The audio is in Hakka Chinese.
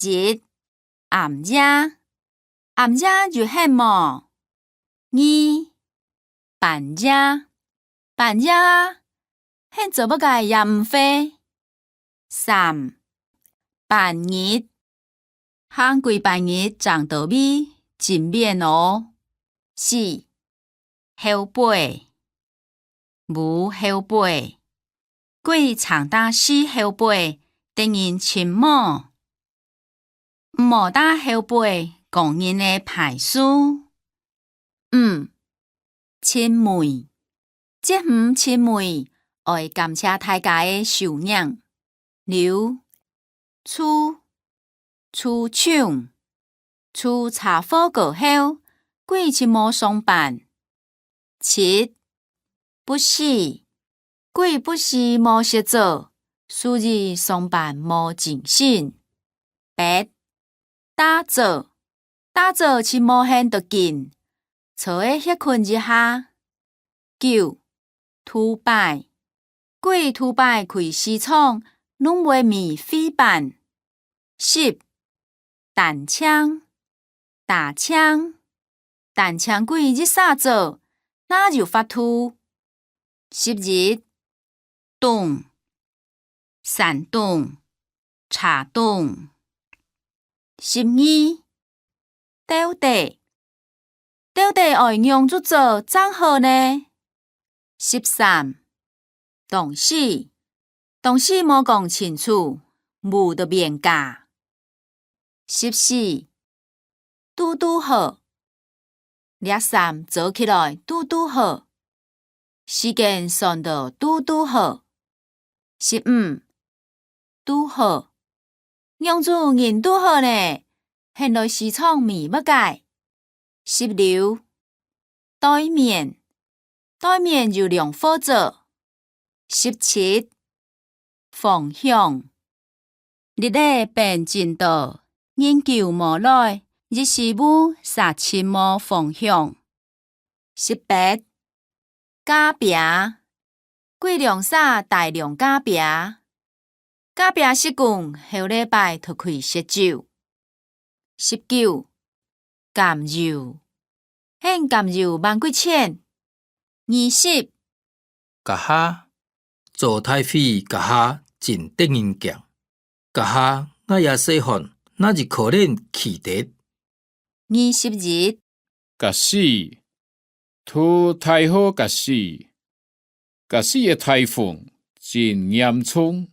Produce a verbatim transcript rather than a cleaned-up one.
一、暗夜，暗夜有閒無？二、半夜，半夜啊，閒做麼个也毋會？三、半日，行歸半日正到位，真免哦。四、後背，無後背，鬼常打死後背，得人尋無？毋好打後背講人个壞事。五、盡尾，節目盡尾，愛感謝大家个收聽。六、出，出場，出車禍過後，鬼就無上班。七、不時，鬼不時無事做，所以上班無精神。八、打早，打早就無閒著緊，坐仔歇睏一下。九、杜拜，鬼杜拜開市場，攏會迷飛粄。十、單淨，打淨，單淨鬼一儕做，哪有法度？十一、洞，山洞，車洞。十二、到底，到底愛仰子做正好呢？十三、當時，當時無講清楚，舞到變假。十四、堵堵好，這衫做起來堵堵好，時間算到堵堵好。十五、堵好，仰子人堵好呢，閒來市場迷麼个？十六、對面，對面有兩伙做。十七、方向，日仔變真多，人久無來，一時霧煞尋無方向。十八、隔壁，鬼兩儕戴兩隔壁，隔壁叔公後禮拜就開食酒。十九、監油，現監油萬幾錢？二十、該下，做大會該下真得人驚。該下𠊎也細漢，哪有可能去得？二十一、該時，堵大雨該時，該時个颱風真嚴重。